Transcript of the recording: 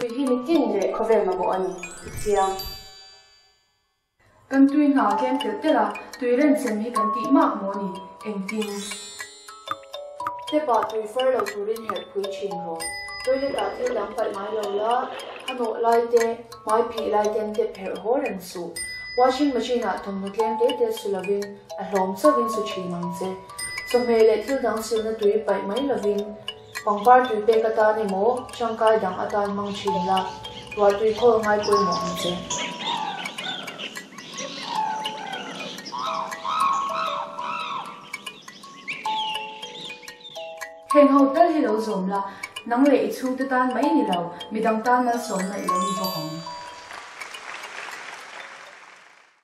Tui hi mitin leh khawvel mamawh a ni chiang. Kan tui hna tlem telh telh a, tui renchem hi kan tih mak maw ni? Engtin? Step ah tui far lo turin herh phui thin rawh. Toilet ah thil dang paih ngai lo la, a nawh lai te, hmai phih lai ten tep herh haw reng suh. Washing machine ah thawmhnaw tlem te te su lovin a hlawm chauhin su thin ang che. Chawhmeh leh thil dang silna tui paih mai lovin pangpar tui pek atan emaw tangkai dang atan hmang thin la, ruahtui khawl ngai pawimawh ang che. Heng ho tal hi lo zawm la, nang leh i chhungte tan mai ni lo, midang tan malsawmna i lo ni bawk ang.